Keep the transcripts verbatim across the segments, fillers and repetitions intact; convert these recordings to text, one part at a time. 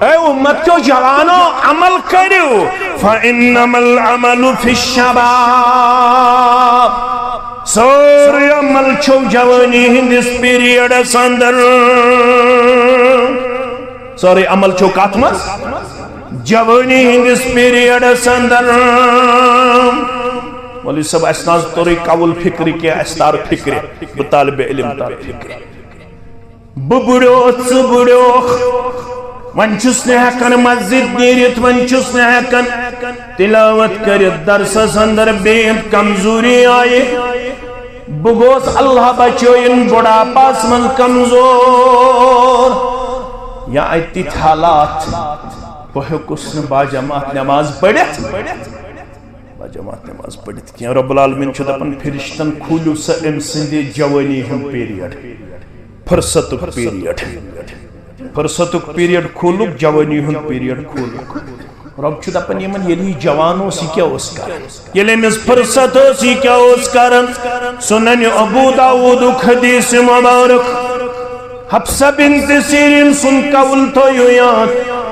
A امت کیو جوانو، عمل کٔرِو۔ فإنما العمل في الشباب۔ سورُے عمل چھو جوانی ہندس پیریڈس اندر۔ سورُے عمل چھو کتھ منٛز؟ جوانی ہندس پیریڈس اندر۔ مولوی صٲب، اسہِ نہ حظ توٚرُے قول فکرِ کینٛہہ، اسہِ تار فکرِ۔ بہٕ طالب علم تار فکرِ۔ بہٕ بُڑیوس، ژٕ بُڑیوکھ۔ وۄنۍ چھُس نہٕ ہٮ۪کان مسجد نیٖرِتھ، وۄنۍ چھُس نہٕ ہٮ۪کان تلاوت کٔرِتھ، درسس اندر بِہِتھ، کمزوری آیہِ۔ بہٕ گوس، اللہ بچٲیِن، بُڑھاپس منٛز کمزور۔ یا اتہِ تِتھۍ حالات، بہٕ ہیوٚکُس نہٕ باجماعت نماز پٔرِتھ۔ باجماعت نماز پٔرِتھ کینٛہہ۔ رب العالمین چھُ دپان، فرشتن، کھوٗلِو سا أمۍ سٕنٛدِ جوٲنی ہُنٛد پیریڈ، فرصتُک پیریڈ۔ فرصتُک پیریڈ کھوٗلُکھ، جوٲنی ہُنٛد پیریڈ کھوٗلُکھ۔ رب چھُ دپان یِمن، ییٚلہِ یہِ جوان اوس، یہِ کیٛاہ اوس کران؟ ییٚلہِ أمِس فرصت ٲس، یہِ کیٛاہ اوس کران؟ سنن ابو داوودُک حدیث مبارک۔ حفصہ بنت سیرین سُنٛد قول تھٲیِو یاد،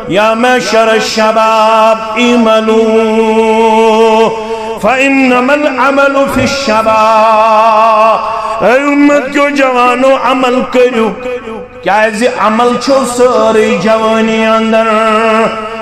یا معشر الشباب اعملوا فإنما العمل في الشباب۔ اے امت کیو جوانو، عمل کٔرِو، کیازِ عمل چھو سٲرٕے جوٲنی اندر۔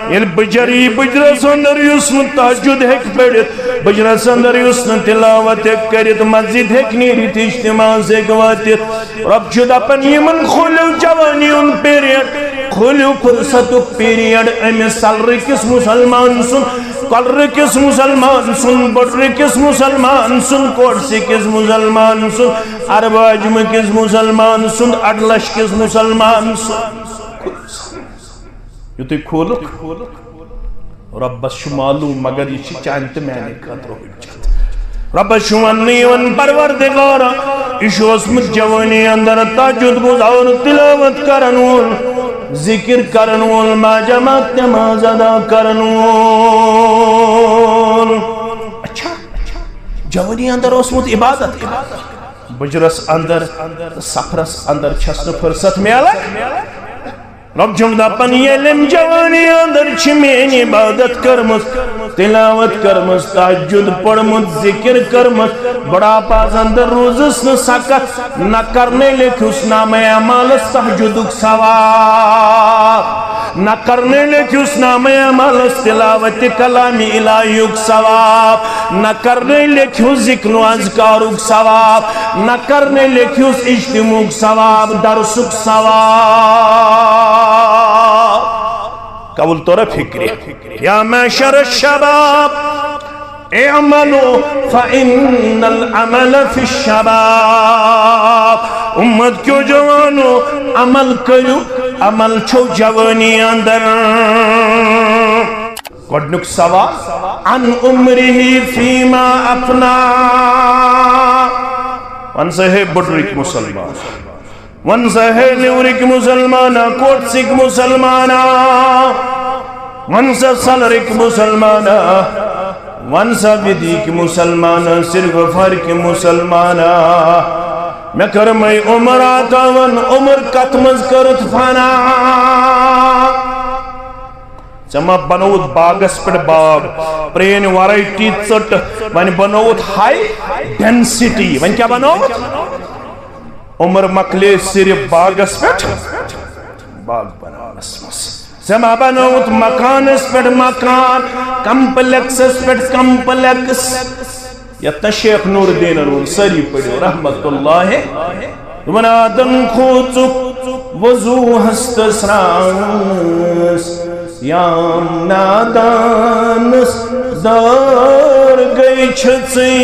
ییٚلہِ بُجر یی، بُجرس اندر یُس نہٕ تہجد ہیٚکہِ پٔرِتھ، بُجرس اندر یُس نہٕ تلاوت ہیٚکہِ کٔرِتھ، مسجد ہیٚکہِ نیٖرِتھ، اجتماعس ہیٚکہِ وٲتِتھ، رب چھُ دپان، یِمن کھوٗلِو جوٲنی ہُنٛد پیریڈ، کھوٗلِو فرصتُک پیریڈ۔ أمِس سلرٕ کِس مسلمان سُنٛد، کۄلرٕ کِس مسلمان سُنٛد، بۄڈرٕ کِس مسلمان سُنٛد، کوٹسہِ کِس مسلمان سُنٛد، ارباجمہٕ کِس مسلمان سُنٛد، اڈلش کِس مسلمان سُنٛد۔ یُتھُے کھوٗلُکھ، رۄبس چھُ معلوم، مگر یہِ چھِ چانہِ تہٕ میانہِ خٲطرٕ حُجت۔ رۄبس چھُ وننہٕ یِوان، پروردگارا، یہِ چھُ اوسمُت جوٲنی اندر تہجد گزار، تلاوت کرن وول، ذکر کرن وول، باجماعت نماز ادا کرن وول۔ اچھا، جوٲنی اندر اوسمُت عبادت کران، بُجرس اندر تہٕ سفرس اندر چھس نہٕ فرصت میلان۔ رب چھُم دپان، ییٚلہِ أمۍ جوٲنی اندر چھِ میٲنۍ عبادت کٔرمٕژ، تلاوت کٔرمٕژ، تہجد پوٚرمُت، ذکر کٔرمٕژ، بُڑھاپس اندر روٗزٕس نہٕ سکت، نہ کرنے لیکھُس نامہ اعمالس تہجدُک ثواب، نہ کرنے لیکھُس نامہ اعمالس تلاوت کلام الہیُک ثواب، نہ کرنے لیکھُس ذکر و اذکارُک ثواب، نہ کرنے لیکھُس اجتماعُک ثواب، درسُک ثواب۔ قول توٚرا فکرِ؟ یا معشر الشباب، اعملوا فإن العمل في الشباب۔ امت کیو جوانو، عمل کٔرِو، عمل چھو جوٲنی اندر۔ گۄڈنیُک سوال، عن عمره فيما أفنى۔ وَن سا ہے بُڈرٕکۍ مسلمان، وَن سا ہے نیوٗرٕکۍ مسلمانا، کوٹسٕکۍ مسلمانا، وَن سا سلرٕکۍ مسلمانا، وَن سا وِدیکۍ مسلمانا، سِرگُفارٕکۍ مسلمانا۔ مےٚ کٔرمَے عمر عطا، وَن عمر کتھ منٛز کٔرٕتھ فنا؟ ژےٚ ما بنووُتھ باغس پٮ۪ٹھ باغ، پرٛٲنۍ variety ژٔٹ، وۄنۍ بنووُتھ high density۔ وۄنۍ کیٛاہ بنووُتھ؟ عمر مۄکلے صرف باغس پٮ۪ٹھ باغ بناونس منٛز۔ ژےٚ ما بنووُتھ مکانس پٮ۪ٹھ مکان، complexس پٮ۪ٹھ complex۔ یتھ نہ شیخ نور الدینن ووٚن، سٲری پٔرِو رحمت اللہ۔ دوٚپُن، آدم کھوژُکھ وضوٗہس تہٕ سرٛانٛگنس، یام نادانس دٲر گٔے چھٔژٕے۔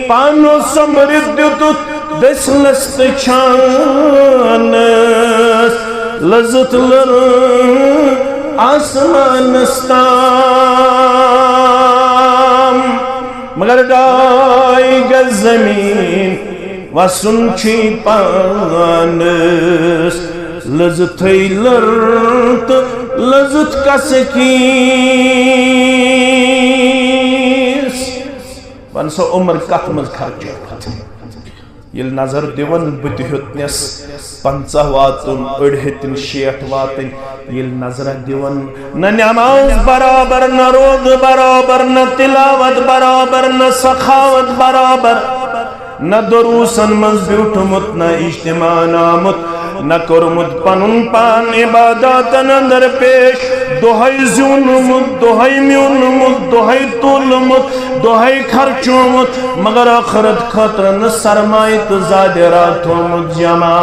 پانہٕ سۄمبرِتھ دیُتُتھ دٔسلس تہٕ چھانس، لٔزٕتھ لٔر آسمانس تام۔ مگر ڈاے گز زمین وسُن چھُے پانس، لٔزٕتھٕے لٔر تہٕ لٔزٕتھ کس کیس۔ وَن سا عمر کتھ منٛز خرچووُتھ؟ ییٚلہِ نظر دِوان بہٕ تہِ ہیوٚتنس پنٛژاہ واتُن، أڑۍ ہیٚتِن شیٹھ واتٕنۍ، ییٚلہِ نظرہ دِوان، نہ نماز برابر، نہ روزٕ برابر، نہ تلاوت برابر، نہ سخاوت برابر، نہ دروسن منٛز بیوٗٹھمُت، نہ اجتماعن آمُت، نہ کوٚرمُت پنُن پان عباداتن اندر پیش۔ دۄہے زیوٗنمُت، دۄہے میوٗنمُت، دۄہے تُلمُت، دۄہے خرچومُت، مگر ٲخرت خٲطرٕ نہٕ سرمایہِ تہٕ زادِ راتھ تھومُت جمع۔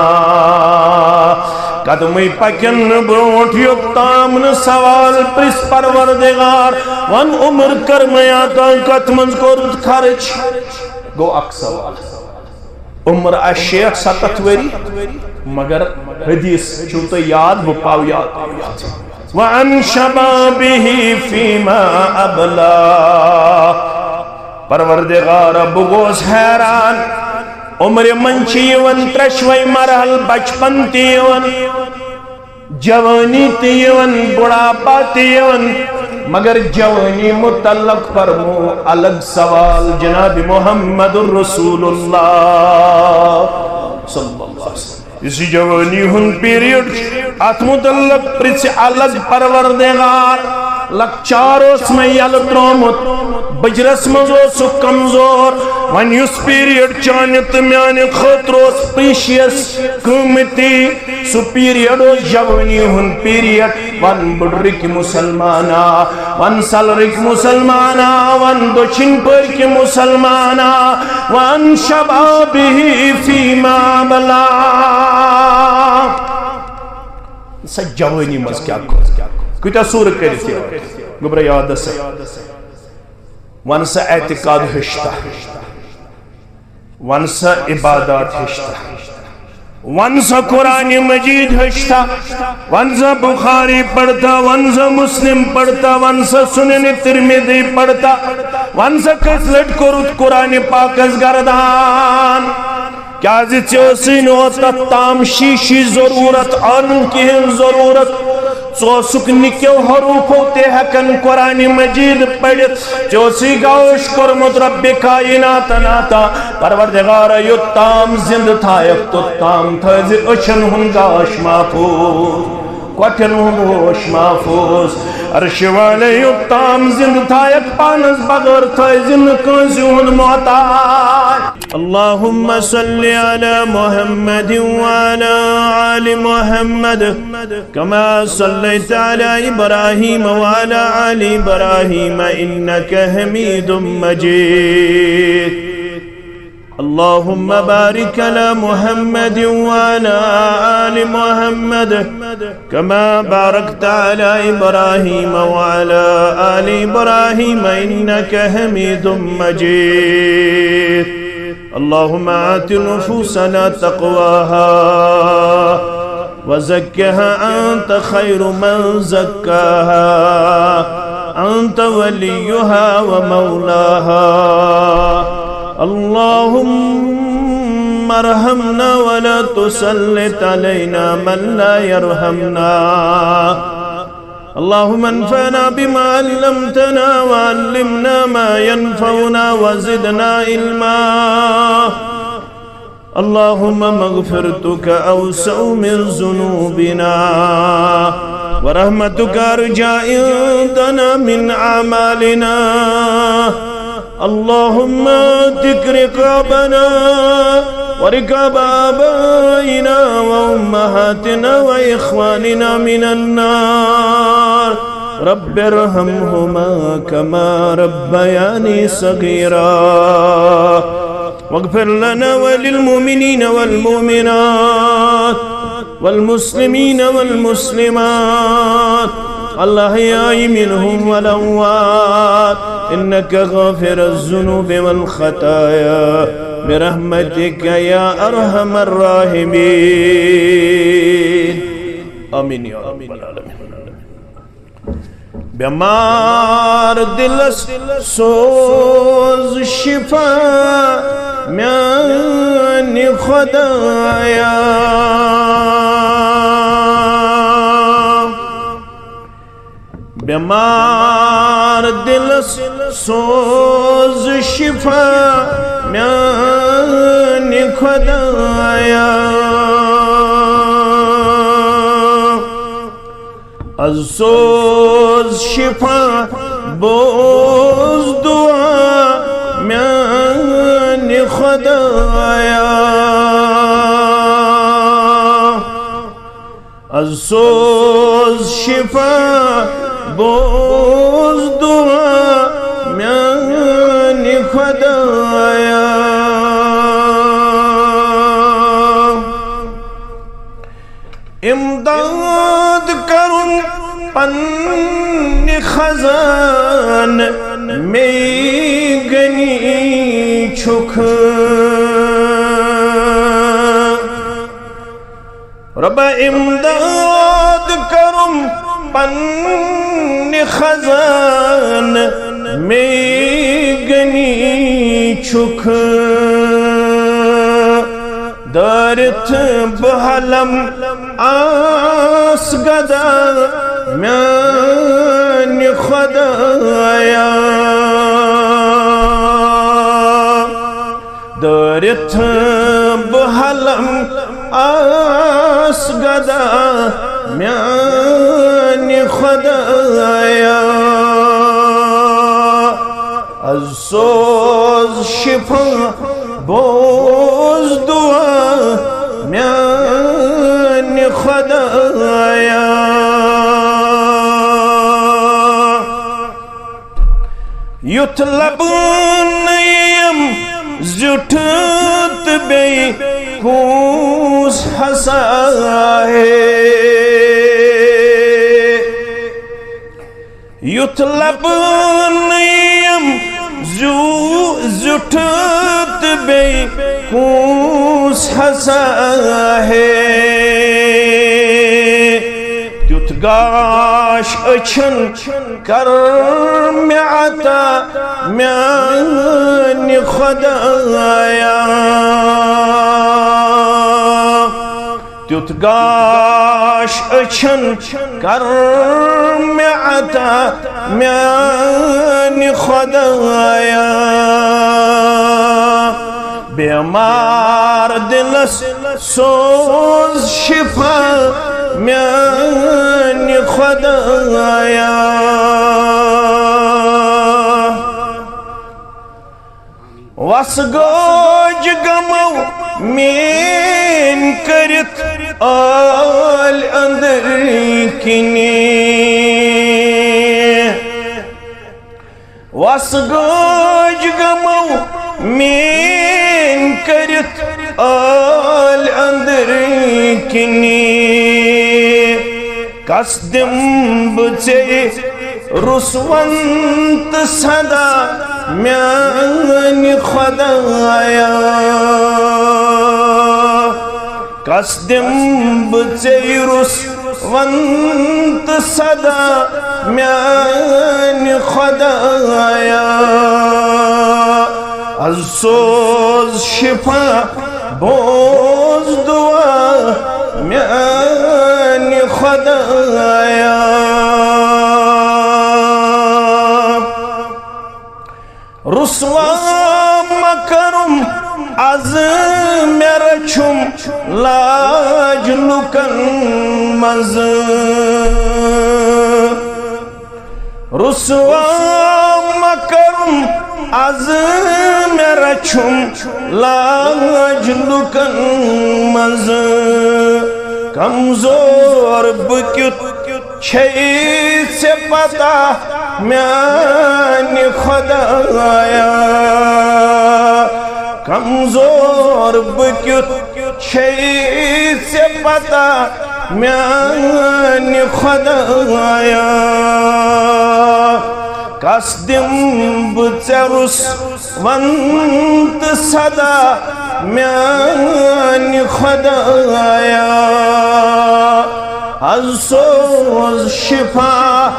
قدمٕے پکن نہٕ برونٛٹھ، یوٚتام نہٕ سوال پرژھ پروردگار، ون عمر کٔرمَے عطا، کتھ منٛز کوٚرُتھ خرچ؟ گوٚو اکھ سوال۔ عمر آسہِ شیٹھ ستتھ ؤری، مگر حدیث چھُو تۄہہِ یاد، بہٕ پاو یاد۔ وعن شبابه فيما أبلى۔ پروردگارا، بہٕ گوس حیران، عمرِ منٛز چھِ یِوان ترٛٮ۪شوَے مرحل، بچپن تہِ یِوان، جوانی تہِ یِوان، بُڑھاپا تہِ یِوان، مگر جوانی متعلق فرمو الگ سوال جناب محمد رسول اللہ صلی اللہ علیہ وسلم۔ یُس یہِ جوانی ہُنٛد پیریڈ چھُ، اتھ متعلق پرژھِ الگ پروردگار۔ لۄکچار اوس مےٚ یلہٕ ترٛوومُت، بجرس منٛز اوسُکھ کمزور۔ وۄنۍ یُس پیریڈ چانہِ تہٕ میانہِ خٲطرٕ اوس پریشیس، قۭمتی، سُہ پیریڈ اوس جوانی ہُنٛد پیریڈ۔ ون بُڈرٕکۍ مسلمانا، ون سلرٕکۍ مسلمانا، ون دٔچھِنۍ پٔرکۍ مسلمانا، وعن شبابه فيما أبلى۔ سۄ جوٲنی منٛز کیٛاہ کوٚر؟ کۭتیٛاہ سوٗرٕ کٔرِتھ یہِ؟ گوٚبرا یادس۔ وَن سا اعتقاد ہیٚچھتا، وَن سا عبادات ہیٚچھتا، وَن سا قرآن مجید ہیٚچھتا، وَن سا بخاری پڑھتا، وَن سا مسلم پڑھتا، وَن سا سنن ترمذی پڑھتا، وَن سا کٔژ لٹہِ کوٚرُتھ قرآن پاکس گردان۔ کیازِ ژےٚ ٲسٕے نہٕ اوتتھ تام شیٖشی ضروٗرت، آنُن کِہیٖنۍ ضروٗرت۔ ژٕ اوسُکھ نِکیو حروٗفو تہِ ہٮ۪کان قرآن مجید پٔرِتھ۔ ژےٚ اوسُے گاش کوٚرمُت ربِ کائناتن عطا۔ پروردگارا، یوٚت تام زِندٕ تھایَکھ، توٚت تام تھٲوزِ أچھن ہُنٛد گاش محفوٗظ۔ کۄٹھٮ۪ن ہُنٛد ہوش محفوظ۔ عرشہِ والے یوٚت تام زِندٕ تھایَکھ پانَس بغٲر تھٲوزِ نہٕ کٲنٛسہِ ہُنٛد محتاج۔ اللهم صل على محمد وعلى آل محمد كما صليت على إبراهيم وعلى آل إبراهيم إنك حميد مجيد. اللهم بارك على محمد وعلى آل محمد كما باركت على إبراهيم وعلى آل إبراهيم إنك حميد مجيد. اللهم آت نفوسنا تقواها وزكها أنت خير من زكاها أنت وليها ومولاها. اللهم ارحمنا ولا تسلط علينا من لا يرحمنا. اللهم انفعنا بما علمتنا وعلمنا ما ينفعنا وزدنا علما. اللهم مغفرتك أوسع من ذنوبنا ورحمتك أرجى عندنا من أعمالنا. اللهم اعتق رقابنا ورقاب آبائنا وأمهاتنا وإخواننا من النار. رب ارحمهما كما ربياني صغيرا. واغفر لنا وللمؤمنين والمؤمنات والمسلمين والمسلمات الأحياء منهم والأموات إنك غافر الذنوب والخطايا برحمتك يا أرحم الراحمين. آمين يا رب العالمين. بٮ۪مار دِلس سوز شفا میانہِ خۄدایا۔ بٮ۪مار دِلس سوز شفا میانہِ خۄدایا۔ از سوز شفا، بوز دعا میانہِ خدایا۔ از سوز شفا، بوز دعا میانہِ خدایا۔ امداد کرُن پننہِ خزان، مے غنی چھُکھ۔ رۄبا امداد کرُن پننہِ خزان، مے غنی چھُکھ۔ دٲرِتھ بہٕ حلم آس گدا میانہِ خدایا۔ دٲرِتھ بہٕ حلم آس گدا میانہِ خدایا۔ از سوز شفا، بوز دعا میانہِ خدایا۔ یُتھ لبہٕ نہٕ یِم زیُٹھ تہٕ بیٚیہِ کونٛس ہسا ہے۔ یُتھ لبہٕ نہٕ یِم زیوٗ-، زیُٹھ تہٕ بیٚیہِ کونٛس ہسا ہے۔ تیُتھ گاش أچھن کر مےٚ عطا میانہِ خدایا۔ تیُتھ گاش أچھن کر مےٚ عطا میانہِ خدایا۔ بیمار دلس سوز شفا میانہِ خدایا۔ وس گوج غمو مین کٔرِتھ ٲلۍ أنٛدٕرۍ کِنی۔ وس گوج غمو مین کٔرِتھ ٲلۍ أنٛدٕرۍ کِنی۔ کس دِمہٕ بہٕ ژےٚ رُسون تہٕ صدا میانہِ خدایا؟ کس دِمہٕ بہٕ ژےٚ رُسون تہٕ صدا میانہِ خدایا؟ از سوز شفا، بوز دعا میانہِ خدایا۔ رسوا مہ کرُم از مےٚ رچھُم لاج لُکن منٛز۔ رسوا مہ کرُم از مےٚ رچھُم لاج لُکن منٛز۔ کمزور بہٕ کیُتھ چھے ژےٚ پتہ میانہِ خدایا؟ کمزور بہٕ کیُتھ چھے ژےٚ پتہ میانہِ خدایا؟ کس دِمہٕ بہٕ ژےٚ رُسون تہٕ صدا میانہِ خدایا؟ از سوز شفا،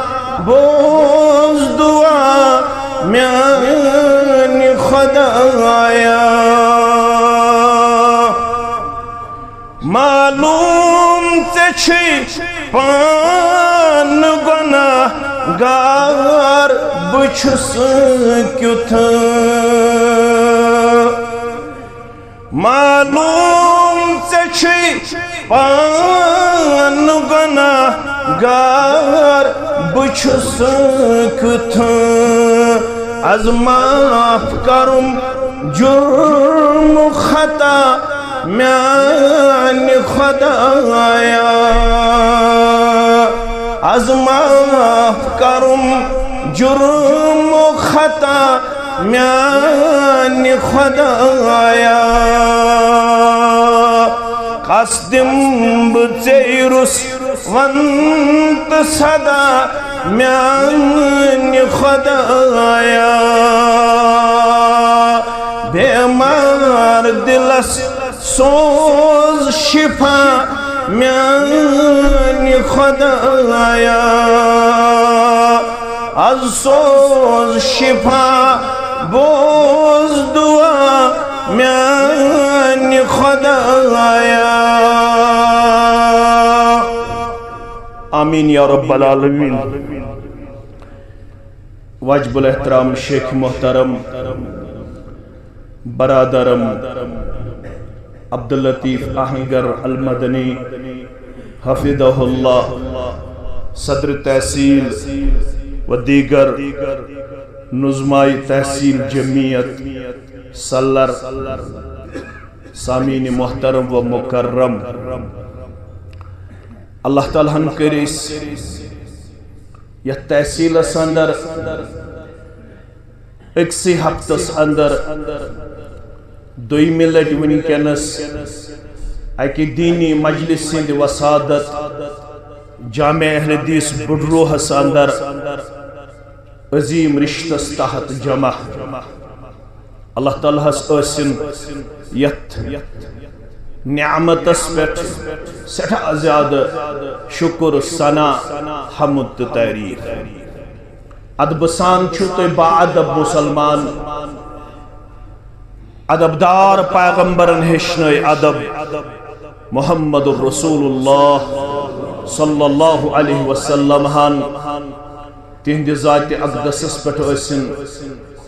بوز دعا میانہِ خدایا۔ معلوم ژےٚ چھُے پانہٕ گۄناہ گار بہٕ چھُس کیُتھ۔ معلوم ژےٚ چھُے پان گناہ گار بہٕ چھُس کیُتھ، از معاف کرُم جرم خطا میانہِ خدایا۔ از معاف کرُم جرم خطا میانہِ خدایا۔ کس دِم بہٕ ژےٚ رُس ونت صدا میانہِ خدایا۔ بیمار دلس سوز شفا میانہِ خدایا۔ از سوز شفا، بوز دعا میانہِ خدایا۔ آمین یا رب العالمین۔ واجب الاحترام شیخ محترم، برادرم عبداللطیف آہنگر المدنی حفظہ اللہ، صدر تحصیل و دیگر نظماء تحصیل جمعیت سلر، سامعین محترم و مکرم، اللہ تعالیٰ ہن کٔرۍ أسۍ یتھ تحصیلس اندر أکسٕے ہفتس اندر دوٚیمہِ لٹہِ وٕنکیٚنس اکہِ دینی مجلس ہٕنٛدِ وسادت جامع اہل حدیث بڈروہس اندر عظیم رشتس تحت جمع۔ اللہ تعالیٰ ہس ٲسِن یتھ نعمتس پٮ۪ٹھ سٮ۪ٹھاہ زیادٕ شکر، ثنا، حمد تہٕ تعریف۔ ادبہٕ سان چھُ تُہۍ با ادب مسلمان، ادبدار پیغمبرن ہیٚچھنٲے ادب۔ محمد رسول اللہ صلی اللہ علیہ وسلم ہن تہنٛدِ ذاتِ اقدسس پٮ۪ٹھ ٲسِن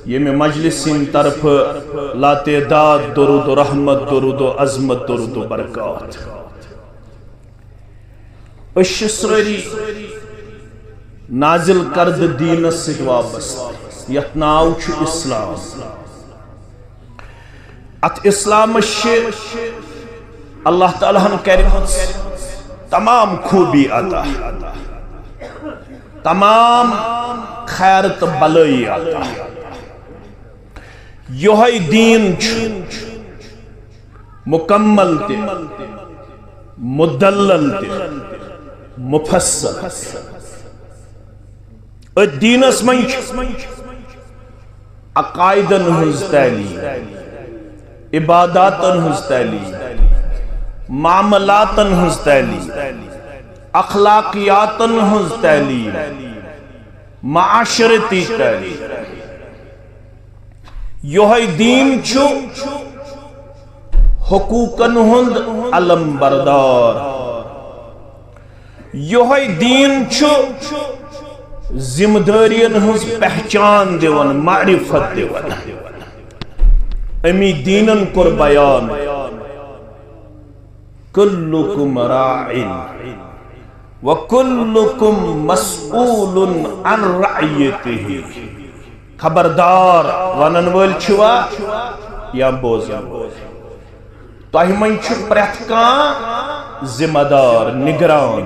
ییٚمہِ مجلس ہٕنٛدِ طرفہٕ لاتعداد درود و رحمت، درود و عظمت، درود و برکات۔ أسۍ چھِ سٲری نازل کردٕ دیٖنس سۭتۍ وابستہٕ، یتھ ناو چھُ اسلام۔ اتھ اسلامس چھِ اللہ تعالیٰ ہن کرِمٕژ تمام خوٗبی عطا، تمام خیر تہٕ بلٲیی عطا۔ یۄہے دیٖن چھُ مکمل تہِ، مدلل تہِ، مفصل۔ أتھۍ دیٖنس منٛز چھِ عقائدن ہٕنٛز تعلیٖم، عباداتن ہٕنٛز تعلیٖم، معاملاتن ہٕنٛز تعلیٖم، اخلاقیاتن ہٕنٛز تعلیٖم، معاشرتی تعلیٖم۔ یۄہے دیٖن چھُ حقوقن ہُنٛد علم بردار۔ یۄہے دیٖن چھُ ذمہٕ دٲرین ہٕنٛز پہچان دِوان، معرفت دِوان۔ امی دیٖنن کوٚر بیان، "کلکم راع و کلکم مسئول عن رعیتہ"۔ خبردار، ونن وٲلۍ چھِوا یا بوزن وٲلۍ؟ تۄہہِ منٛز چھُ پرٛٮ۪تھ کانٛہہ ذمہٕ دار، نگران،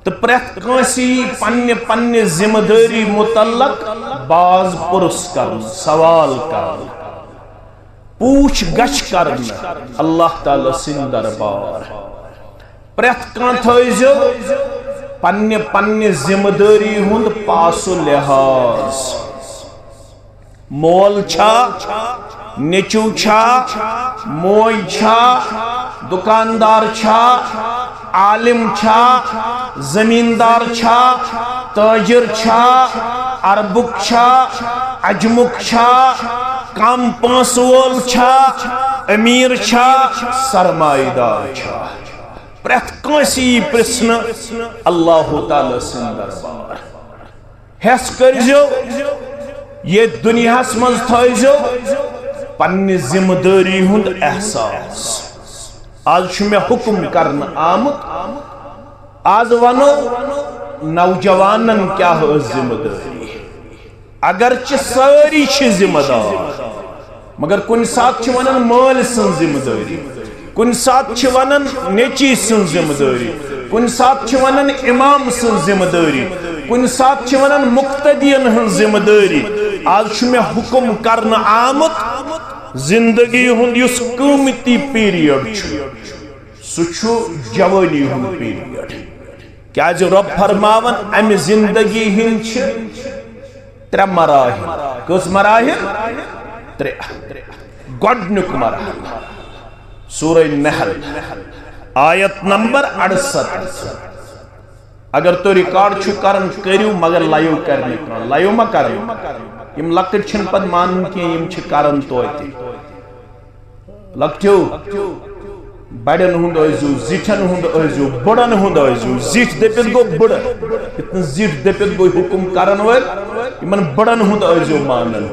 تہٕ پرٛٮ۪تھ کٲنٛسہِ یی پننہِ پننہِ ذمہٕ دٲری متعلق باز پرُژھ کرنہٕ، سوال کرنہٕ، پوٗچھ گچھ کرنہٕ اللہ تعالیٰ سٕنٛدِ دربار۔ پرٛٮ۪تھ کانٛہہ تھٲیزیو پننہِ پننہِ ذمہٕ دٲری ہُنٛد پاس و لحاظ۔ مول چھا، نیٚچو چھا، موج چھا، دُکاندار چھا، عالم چھا، زمیٖندار چھا، تٲجِر چھا، عربُک چھا، عجمُک چھا، کم پونٛسہٕ وول چھا، أمیٖر چھا، سرمایہِ دار چھا۔ پرٛٮ۪تھ کٲنٛسہِ یی پرٛژھنہٕ اللہ تعالیٰ سٕنٛدِ دربار۔ ہٮ۪س کٔرۍزیو، ییٚتھۍ دُنیاہس منٛز تھٲیزیو پننہِ ذمہٕ دٲری ہُنٛد احساس۔ آز چھُ مےٚ حُکُم کرنہٕ آمُت۔ آز وَنو نوجوانن کیٛاہ ٲس ذمہٕ دٲری۔ اگرچہِ سٲری چھِ ذمہٕ دار، مگر کُنہِ ساتہٕ چھِ وَنان مٲلۍ سٕنٛز ذمہٕ دٲری، کُنہِ ساتہٕ چھِ وَنان نیٚچی سٕنٛز ذمہٕ دٲری، کُنہِ ساتہٕ چھِ وَنان اِمام سٕنٛز ذمہٕ دٲری، کُنہِ ساتہٕ چھِ وَنان مُقتدین ہٕنٛز ذمہٕ دٲری۔ آز چھُ مےٚ حُکُم کرنہٕ آمُت، زندگی ہُنٛد یُس قۭمتی پیریڈ چھُ، سُہ چھُ جوٲنی ہُنٛد پیریڈ۔ کیازِ رۄب فرماوان، امہِ زندگی ہٕنٛدۍ چھِ ترٛےٚ مراحل۔ کٔژ مراحل؟ ترٛےٚ۔ گۄڈٕنیُک مرحلہٕ، سورہ نحل، آیت نمبر اڑسَتتھ۔ اگر تُہۍ ریکارڈ چھِو کران، کٔرِو، مگر لایِو کرِ نہٕ کانٛہہ۔ لایِو ما کرن؟ یِم لۄکٕٹۍ چھِنہٕ پتہٕ مانان کینٛہہ، یِم چھِ کران توتہِ۔ لۄکٹیو، بڑٮ۪ن ہُنٛد ٲسۍزیو، زِٹھٮ۪ن ہُنٛد ٲسۍزیو، بٔڑن ہُنٛد ٲسۍزیو۔ زِٹھۍ دٔپِتھ گوٚو بٔڑٕ، یِتھ نہٕ زِٹھۍ دٔپِتھ گوٚو حُکُم کرن وٲلۍ، یِمن بٔڑن ہُنٛد ٲسۍزیو مانان۔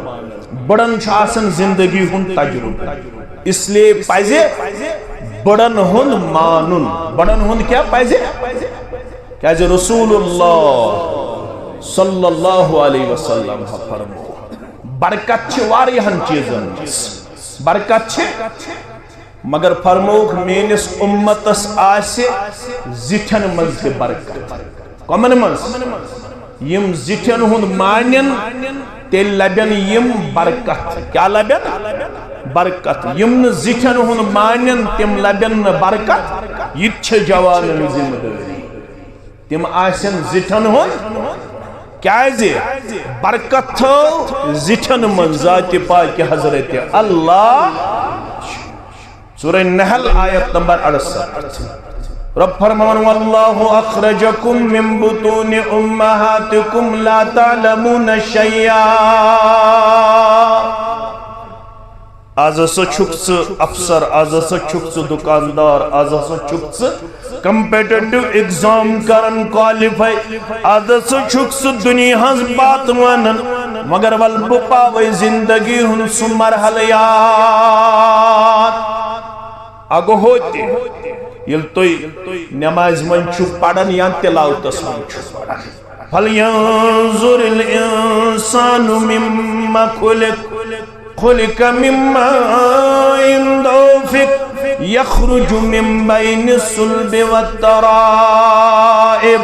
بٔڑن چھُ آسان زندگی ہُنٛد تجربہٕ، اس لیے پزِ بٔڑن ہُنٛد مانُن۔ بٔڑن ہُنٛد کیٛاہ پزِ؟ کیٛازِ رسول اللہ صلی اللہ علیہ وسلم فرمو، برکت چھِ واریاہن چیٖزن منٛز۔ برکت چھِ، مگر فرمووُکھ، میٲنِس اُمتس آسہِ زِٹھٮ۪ن منٛز تہِ برکت۔ کمن منٛز؟ یِم زِٹھٮ۪ن ہُنٛد مانن، تیٚلہِ لبن یِم برکت۔ کیٛاہ لبن؟ برکت۔ یِم نہٕ زِٹھٮ۪ن ہُنٛد مانن، تِم لبن نہٕ برکت۔ یہِ تہِ چھےٚ جوانن ذمہٕ دٲری۔ تِم آسن زِٹھٮ۪ن ہُنٛد، کیٛازِ؟ برکت تھٲو زِٹھٮ۪ن منٛز ذاتِ پاکہِ حضرت اللہ۔ سورہ نحل، آیت نمبر اڑسَتتھ۔ رب فرماوان، واللہ اخرجکم من بطون امہاتکم لا تعلمون شیئا۔ آز ہسا چھُکھ ژٕ افسر، آز ہسا چھُکھ ژٕ دُکاندار، آز ہسا چھُکھ ژٕ کمپیٹیٹو ایگزام کران، کوالیفائی۔ آز ہسا چھُکھ ژٕ دُنیاہس باتھ ونان، مگر ول بہٕ پاوے زندگی ہُنٛد سُہ مرحلہٕ یاد۔ اگہو تہِ، ییٚلہِ تُہۍ نمازِ منٛز چھِو پران یا تلاوتس منٛز چھِو پران، فلینظر الانسان مما خلق، خلق من ماء دافق، یخرج من بین الصلب والترائب۔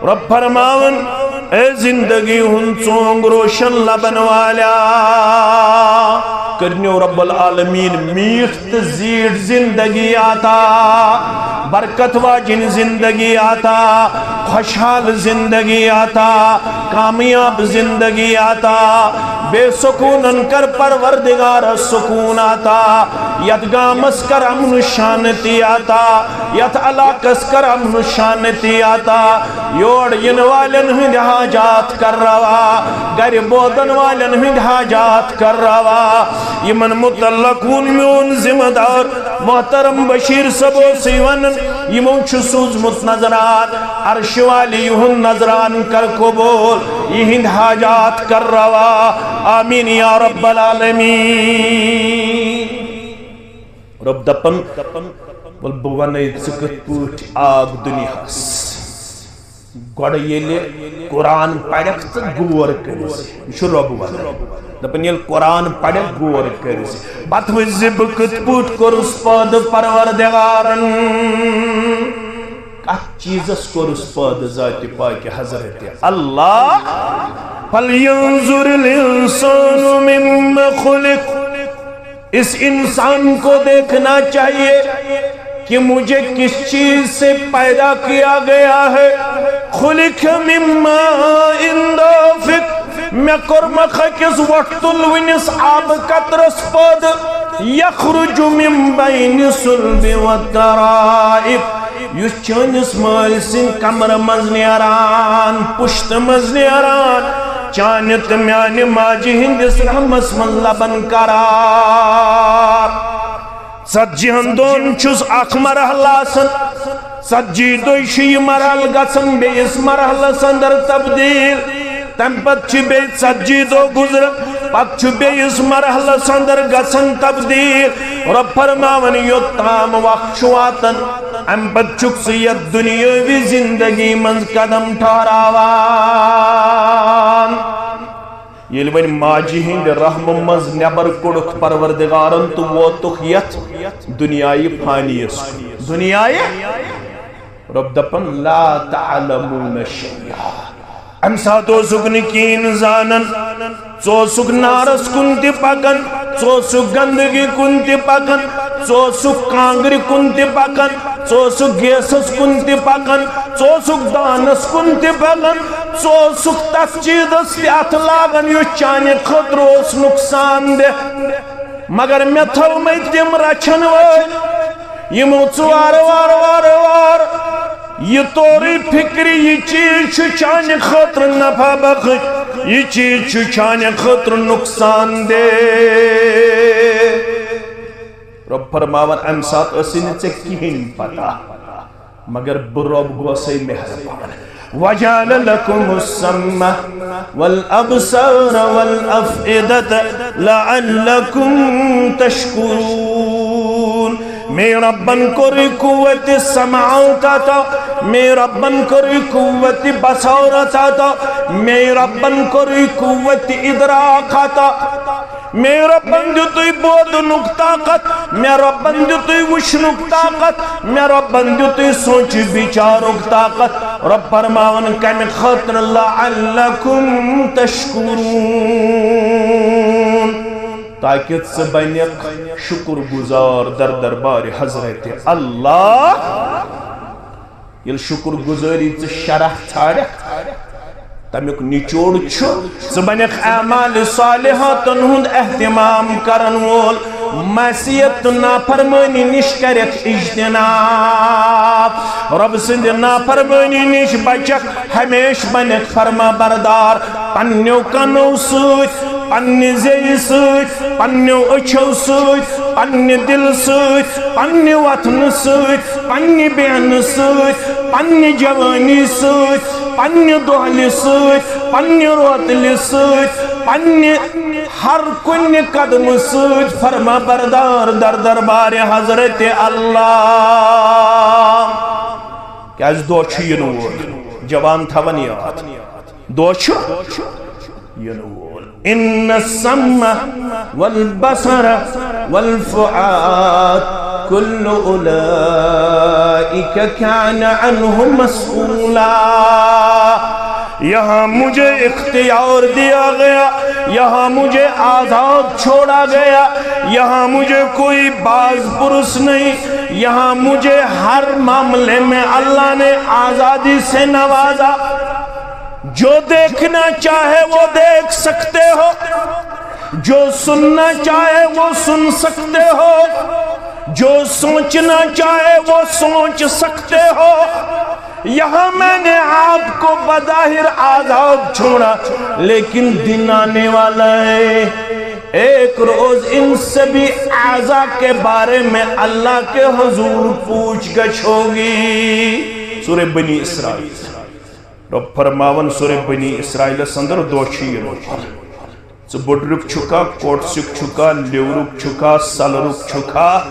رب فرماوان، اے زندگی ہُنٛد ژونگ روشن لبن والیا، کرنیو رب العالمین میٖٹھ تہٕ زیٖٹھ زندگی عطا، برکت واجن زندگی عطا، خوشحال زندگی عطا، کامیاب زندگی عطا۔ بے سکونن کر پروردگار سکون عطا، یتھ گامس کر امن و شانتی عطا، یتھ علاقس کر امن و شانتی عطا۔ یور یِنہٕ والٮ۪ن ہٕنٛدۍ حاجات کر روا، گرِ بوزن والٮ۪ن ہٕنٛدۍ حاجات کر روا۔ یِمن متعلق ووٚن میون ذمہٕ دار محترم بشیر صٲب اوسُے ونان، یِمو چھُ سوٗزمُت نذران، عرشہِ والہِ یِہُنٛد نذران کر قبول، یِہِنٛدۍ حاجات کر روا۔ آمین یا رب العالمین۔ رب دپان، ول بہٕ ونے ژٕ کِتھ پٲٹھۍ آکھ دُنیاہس۔ گۄڈٕ ییٚلہِ قرآن پرکھ تہٕ غور کٔرۍ زِ، یہِ چھُ رۄب ونان۔ دپان، ییٚلہِ قرآن پرکھ، غور کٔرۍ زِ، پتہٕ وٕچھ زِ بہٕ کِتھ پٲٹھۍ کوٚرُس پٲدٕ پروردگارن۔ کتھ چیٖزس کوٚرُس پٲدٕ ذاتِ پاکہِ حضرت اللہ؟ فلینظر الانسان مما خلق۔ اس انسان کو دیکھنا چاہیے کہ مجھے کس چیز سے پیدا کیا گیا ہے۔ خلق من ماء دافق، مےٚ کوٚرمکھ أکِس وۄٹھ تُلوٕنِس آبہٕ قطرس پٲدٕ۔ یخرج من بین الصلب والترائب، یُس چٲنِس مٲلۍ سٕنٛدِ کمرٕ منٛز نیران، پُشتہٕ منٛز نیران، چانہِ تہٕ میانہِ ماجہِ ہٕنٛدِس رحمس منٛز لبن قرار۔ ژتجی ہن دۄہن چھُس اکھ مرحلہٕ آسان، ژتجی دۄہہِ چھُ یہِ مرحلہٕ گژھان بیٚیِس مرحلس اندر تبدیل۔ تمہِ پتہٕ چھِ بیٚیہِ ژتجی دۄہ گُزران، پتہٕ چھُ بیٚیِس مرحلس اندر گژھان تبدیل۔ رۄب فرماوان، یوٚت تام وقت چھُ واتان، امہِ پتہٕ چھُکھ ژٕ یتھ دُنیٲوی زندگی منٛز قدم ٹھہراوان۔ ییٚلہِ وۄنۍ ماجہِ ہٕنٛدِ رحمہٕ منٛز نٮ۪بر کوٚڑُکھ پروردگارن تہٕ ووتُکھ یتھ دُنیاہہِ فانیس کُن۔ دُنیاہہِ رۄب دپان، لا تعلمون شیئا۔ امہِ ساتہٕ اوسُکھ نہٕ کِہیٖنۍ زانان۔ ژٕ اوسُکھ نارس کُن تہِ پکان، ژٕ اوسُکھ گندگی کُن تہِ پکان، ژٕ اوسُکھ کانگرِ کُن تہِ پکان، ژٕ اوسُکھ گیسس کُن تہِ پکان، ژٕ اوسُکھ دانس کُن تہِ پکان، ژٕ اوسُکھ تتھ چیٖزس تہِ اتھٕ لاگان یُس چانہِ خٲطرٕ اوس نقصان دہ۔ مگر مےٚ تھٲومٕتۍ تِم رچھن وٲلۍ، یِمو ژٕ وارٕ وارٕ وارٕ وارٕ یہِ تورٕے فکرِ، یہِ چیٖز چھُ چانہِ خٲطرٕ نفع بخش، یہِ چیٖز چھُ چانہِ خٲطرٕ نقصان دہ۔ رۄب فرماوان، امہِ ساتہٕ ٲسٕے نہٕ ژےٚ کِہیٖنۍ پتہ۔ مگر بہٕ رۄب گوسے مہربان۔ وجعل لكم السمع والأبصار والأفئدة لعلكم تشكرون۔ مے رۄبن کوٚر قوت سماعت عطا، مے رۄبن کوٚر قوت بصارت عطا، مے رۄبن کوٚر قوت ادراک عطا۔ مے رۄبن دیُتُے بوزنُک طاقت، مے رۄبن دیُتُے وٕچھنُک طاقت، مے رۄبن دیُتُے سونچہِ بِچارُک طاقت۔ رۄب فرماوان کمہِ خٲطرٕ؟ لعلکم تشکرون، تاکہِ ژٕ بنکھ شُکر گُزار در دربارِ حضرت اللہ۔ ییٚلہِ شُکر گُزٲری ژٕ شرح ژھانڈکھ، تمیُک نچوڑ چھُ، ژٕ بنکھ اعمال صالحاتن ہُنٛد اہتمام کرن وول، معصیت تہٕ نافرمٲنی نِش کرکھ اجتناب، رۄب سٕنٛدِ نافرمٲنی نِش بچکھ، ہمیشہٕ بنکھ فرما بردار۔ پننیو کنو سۭتۍ، پننہِ زیٚیہِ سۭتۍ، پننیو أچھو سۭتۍ، پننہِ دِلہٕ سۭتۍ، پننہِ وۄتھنہٕ سۭتۍ، پننہِ بیہنہٕ سۭتۍ، پننہِ جوٲنی سۭتۍ، پننہِ دۄہلہِ سۭتۍ، پننہِ روتلہِ سۭتۍ، پننہِ ہر کُنہِ قدمہٕ سۭتۍ فرما بردار در دربارِ حضرت اللہ۔ کیازِ دۄہ چھُ یِنہٕ وول، جوان تھاوان یاد۔ دۄہ چھُ یِنہٕ وول۔ ان السمع والبصر والفؤاد كل اولئك كان عنه مسؤولا۔ یہاں مجھے اختیار دیا گیا، یہاں مجھے آزاد چھوڑا گیا، یہاں مجھے کوئی باز پرس نہیں، یہاں مجھے ہر معاملے میں اللہ نے آزادی سے نوازا۔ جو دیکھنا چاہے وہ دیکھ سکتے ہو، جو سننا چاہے وہ سن سکتے ہو، جو سوچنا چاہے وہ سوچ سکتے ہو۔ یہاں میں نے آپ کو بظاہر آزاد چھوڑا، لیکن دن آنے والا ہے، ایک روز ان سبھی اعضا کے بارے میں اللہ کے حضور پوچھ گچھ ہوگی۔ سورہ بنی اسرائیل۔ رب فرماوان سورہ بنی اسرائیلس اندر، دۄہ چھُ یِنہٕ وول۔ ژٕ بُڈرُک چھُکھا، کوٹسُک چھُکھا، لیورُک چھُکھا، سلرُک چھُکھا،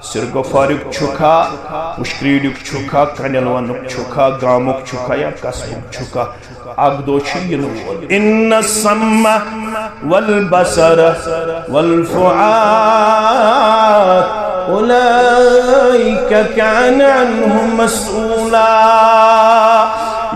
سرگفارُک چھُکھا، پُشکریٖڈُک چھُکھا، کنیلونُک چھُکھا، گامُک چھُکھا یا قصبُک چھُکھا، اکھ دۄہ چھُ یِنہٕ وول۔ ان السمع والبصر والفؤاد اولئک کان عنہ مسئولا۔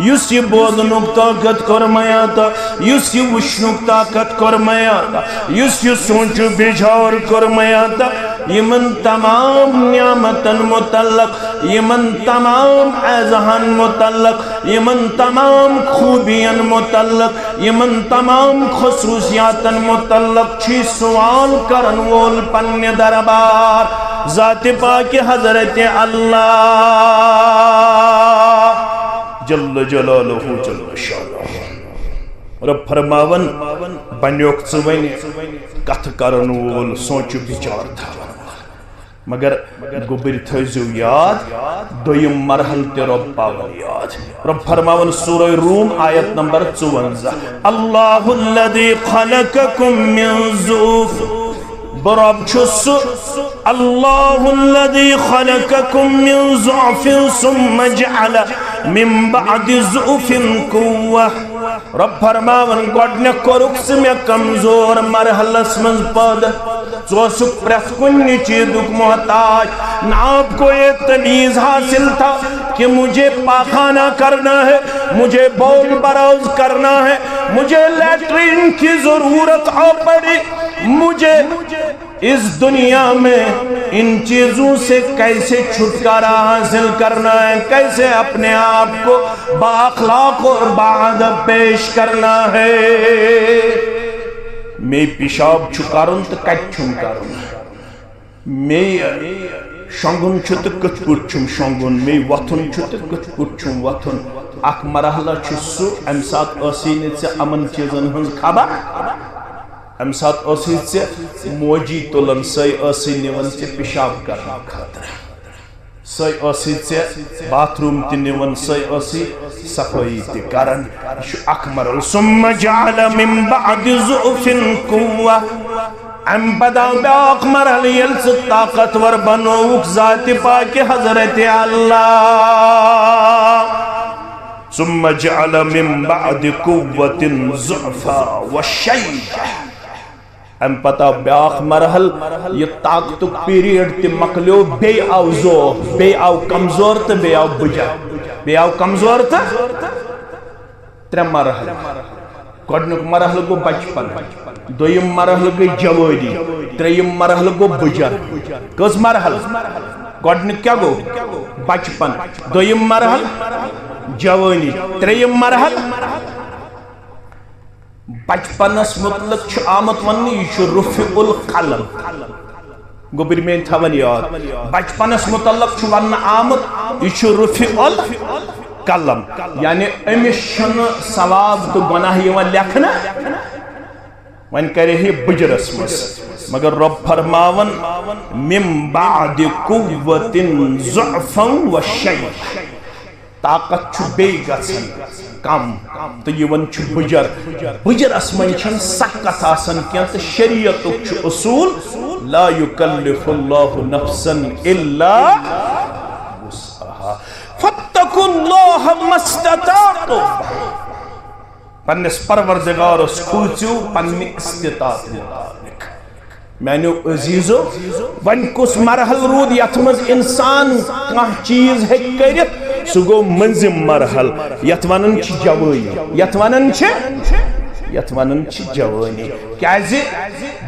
یُس یہِ بوزنُک طاقت کوٚر مےٚ عطا، یُس یہِ وٕچھنُک طاقت کوٚر مےٚ عطا، یُس یہِ سونچُک بِچار کوٚر مےٚ عطا، یِمن تمام نعمتن متعلق، یِمن تمام اعضاہن متعلق، یِمن تمام خوٗبین متعلق، یِمن تمام خصوٗصیاتن متعلق چھُ سوال کرن وول پننہِ دربار ذاتِ پاکِ حضرت اللہ جل جلالہ جل شانہ۔ رب فرماوان، بنیوکھ ژٕ وۄنۍ کتھ کرن وول، سونچُک بِچار تھاون وول۔ مگر گوٚبٕرۍ تھٲیزیو یاد، دوٚیِم مرحلہٕ تہِ رۄب پاوان یاد۔ رۄب فرماوان سورہ روم آیت نمبر ژُوَنزاہ، اللہ الذی خلقکم من ضعف، بہٕ رۄب چھُس سُہ، اللہ الذی خلقکم من ضعف ثم جعل من بعد ضعف قوة۔ رۄب فرماوان، گۄڈٕنیتھ کوٚرُکھ ژٕ مےٚ کمزور مرحلس منٛز پٲدٕ۔ ژٕ اوسُکھ پرٛٮ۪تھ کُنہِ چیٖزُک محتاج۔ نہ آپ کو یہ تمیز حاصل تھا کہ مجھے پاخانہ کرنا ہے، مجھے بول براز کرنا ہے، مجھے لیٹرین کی ضرورت آ پڑی، مجھے اس دنیا میں ان چیزوں سے کیسے چھٹکارا حاصل کرنا ہے، کیسے اپنے آپ کو بااخلاق اور باادب پیش کرنا ہے۔ مے پیشاب چھُ کرُن تہٕ کتہِ چھُم کرُن؟ مے شۄنٛگُن چھُ تہٕ کِتھ پٲٹھۍ چھُم شۄنٛگُن؟ مے وۄتھُن چھُ تہٕ کِتھ پٲٹھۍ چھُم وۄتھُن؟ اکھ مرحلہ چھُ سُہ، امہِ ساتہٕ ٲسٕے نہٕ ژےٚ یِمن چیٖزن ہٕنٛز خبر۔ امہِ ساتہٕ ٲسٕے ژےٚ موجی تُلان، سۄے ٲسٕے نِوان ژےٚ پیشاب کرنہٕ خٲطرٕ، سۄے ٲسٕے ژےٚ باتھ روٗم تہِ نِوان، سۄے ٲسٕے صفٲیی تہِ کران۔ یہِ چھُ اکھ مرحلہٕ۔ ثم جعل من بعد ضعف قوة۔ امہِ پتہٕ آو بیاکھ مرحلہٕ، ییٚلہِ ژٕ طاقتور بنووُکھ ذاتِ پاکہِ حضرت اللہ۔ ثم جعل من بعد قوة ضعفا وشيبة۔ امہِ پتہٕ آو بیاکھ مرحلہٕ، یہِ طاقتُک پیریڈ تہِ مۄکلیو، بیٚیہِ آو ضعف، بیٚیہِ آو کمزور تہٕ بیٚیہِ آو بُجر، بیٚیہِ آو کمزور تہٕ ترٛےٚ مرحلہٕ۔ گۄڈٕنیُک مرحلہٕ گوٚو بچپن، دوٚیِم مرحلہٕ گٔے جوٲنی، ترٛیٚیِم مرحلہٕ گوٚو بُجر۔ کٔژ مرحلہٕ؟ گۄڈٕنیُک کیٛاہ گوٚو؟ بچپن۔ دوٚیِم مرحلہٕ جوٲنی، ترٛیٚیِم مرحلہٕ۔ بچپنس متعلق چھُ آمُت وننہٕ، یہِ چھُ رفیع القلم۔ گوٚبرۍ میٲنۍ تھاوان یاد، بچپنس متعلق چھُ وننہٕ آمُت، یہِ چھُ رفیع القلم، یعنی أمِس چھُنہٕ ثواب تہٕ گۄناہ یِوان لیکھنہٕ۔ وۄنۍ کرِ ہے بُجرس منٛز، مگر رۄب فرماوان، من بعد قوة ضعفا وشيبة۔ طاقت چھُ بیٚیہِ گژھان کم تہٕ یِوان چھُ بُجر۔ بُجرس منٛز چھَنہٕ سخت آسان کینٛہہ تہٕ شریعتُک چھُ اصوٗل، لا يكلف الله نفسا إلا وسعها، فاتقوا الله ما استطعتم۔ پننِس پروردگارس کھوژِو پننہِ استطاعت مطابق۔ میانیو عزیزو، وۄنۍ کُس مرحلہٕ روٗد یتھ منٛز انسان کانٛہہ چیٖز ہیٚکہِ کٔرِتھ؟ سُہ گوٚو مٔنٛزِم مرحلہٕ، یتھ ونان چھِ جوٲنی، یتھ ونان چھِ، یتھ ونان چھِ جوٲنی۔ کیازِ؟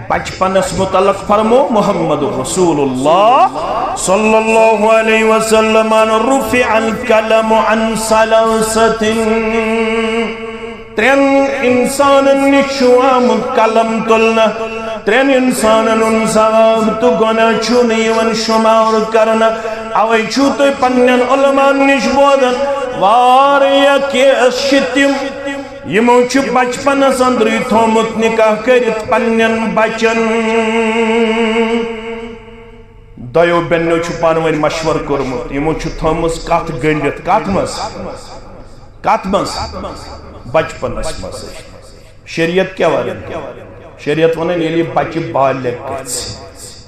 بچپنس متعلق فرمو محمد رسول اللہ صلی اللہ علیہ وسلم، رفع القلم عن ثلاثة۔ ترٛٮ۪ن انسانن نِش چھُ آمُت قلم تُلنہٕ۔ ترٛٮ۪ن انسانن ہُنٛد ثواب تہٕ گۄناہ چھُ نہٕ یِوان شُمار کرنہٕ۔ اوے چھُو تُہۍ پننٮ۪ن علماءن نِش بوزان، واریاہ کیس چھِ تِم، یِمو چھُ بچپنس اندرٕے تھوٚومُت نکاح کٔرِتھ پننٮ۪ن بچن۔ دۄیو بیٚنیو چھُ پانہٕ ؤنۍ مشورٕ کوٚرمُت، یِمو چھُ تھٲومٕژ کتھ گٔنڈِتھ۔ کتھ منٛز؟ کتھ منٛز؟ بچپنس منٛز۔ شریعت کیٛاہ ونان؟ شریعت ونان، ییٚلہِ یہِ بچہِ بالغ گژھِ،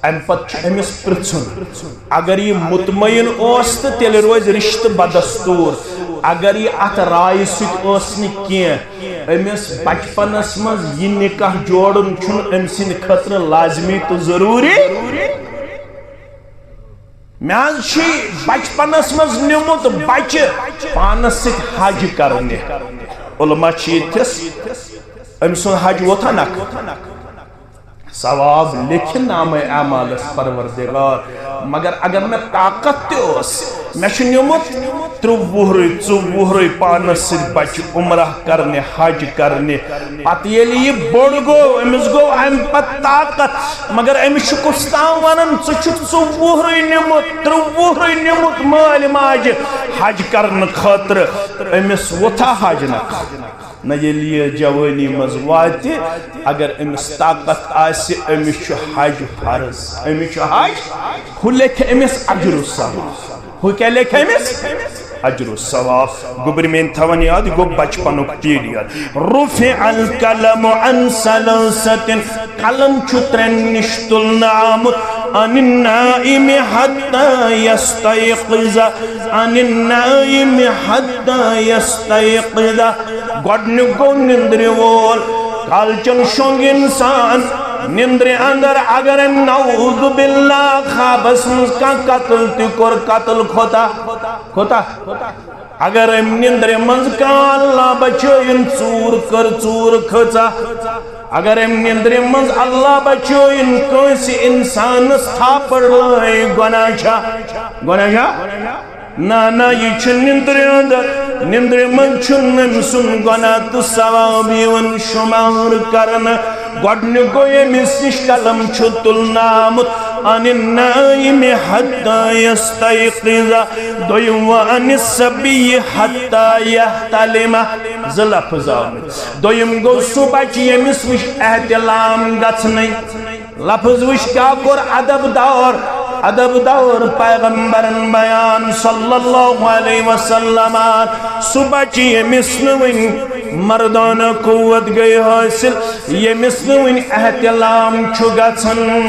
امہِ پتہٕ چھُ أمِس پرژھُن۔ اگر یہِ مطمئن اوس تہٕ تیٚلہِ روزِ رشتہٕ بدستور۔ اگر یہِ اتھ رایہِ سۭتۍ اوس نہٕ کینٛہہ، أمِس بچپنس منٛز یہِ نکاح جوڑُن چھُنہٕ أمۍ سٕنٛدِ خٲطرٕ لازمی تہٕ ضروٗری۔ مےٚ حظ چھُ بچپنس منٛز نیومُت بچہِ پانس سۭتۍ حج کرنہِ۔ علماء چھِ ییٚتھس، أمۍ سُنٛد حج ووتھا نکھٕ؟ ثواب لیکھِ نامہ اعمالس پروردگار۔ مگر اگر مےٚ طاقت تہِ اوس، مےٚ چھُ نیومُت ترٛوُہرٕے، ژوٚوُہرٕے پانس سۭتۍ بچہِ عمرہ کرنہِ، حج کرنہِ۔ پتہٕ ییٚلہِ یہِ بوٚڑ گوٚو، أمِس گوٚو امہِ پتہٕ طاقت، مگر أمِس چھُ کُس تام ونان، ژٕ چھُکھ ژوٚوُہرٕے نیومُت، ترٛوُہرٕے نیومُت مٲلۍ ماجہِ حج کرنہٕ خٲطرٕ۔ أمِس ووتھا حج نکھٕ؟ نہ، ییٚلہِ یہِ جوٲنی منٛز واتہِ، اگر أمِس طاقت آسہِ، أمِس چھُ حج فرض، أمِس چھُ حج۔ ہُہ لیکھِ أمِس اجر و ثواب۔ ہُہ کیٛاہ لیکھِ أمِس؟ اجر و ثواب۔ گوٚبرۍ میٛٲنۍ تھاوَن یاد، یہِ گوٚو بچپنُک period۔ رفع القلم عن ثلاثة، قلم چھُ ترٛٮ۪ن نِش تُلنہٕ آمُت۔ عن النائم حتى يستيقظ، عن النائم حتى يستيقظ۔ گۄڈٕنیُک گوٚو نِندرِ وول، کالچن شۄنٛگ اِنسان نِندرِ اندر۔ اگر أمۍ نعوذ باللہ خوابس منٛز کانٛہہ قتل تہِ کوٚر، قتل کھوٚتا، کھوٚتا۔ اگر أمۍ نِندرِ منٛز کانٛہہ، اللہ بچٲیِن، ژوٗر کٔر، ژوٗر کھٔژا۔ اگر أمۍ نِندرِ منٛز، اللہ بچٲیِن، کٲنٛسہِ اِنسانس تھاپڑ لٲے، گۄناہ چھا؟ گۄناہ چھا؟ نہ، نہ، یہِ چھُ نِندرِ اندر۔ نِندرِ منٛز چھُنہٕ أمۍ سُنٛد گۄناہ تہٕ ثواب یِوان شُمار کرنہٕ۔ گۄڈٕنیُک گوٚو، ییٚمِس نِش قلم چھُ تُلنہٕ آمُت، عن النائم حتى يستيقظ۔ دوٚیِم، وعن الصبي حتى يحتلم۔ زٕ لفظ آمٕتۍ۔ دوٚیِم گوٚو، سُہ بچہِ، ییٚمِس وٕچھ احتلام گژھنٕے۔ لفظ وٕچھ کیٛاہ کوٚر ادب دار، ادب دار پیغمبرن بیان صلی اللہ علیہ وسلم۔ سُہ بچہِ، ییٚمِس نہٕ وٕنہِ مردانہ قوت گٔے حٲصِل، ییٚمِس نہٕ وٕنہِ احتلام چھُ گژھان۔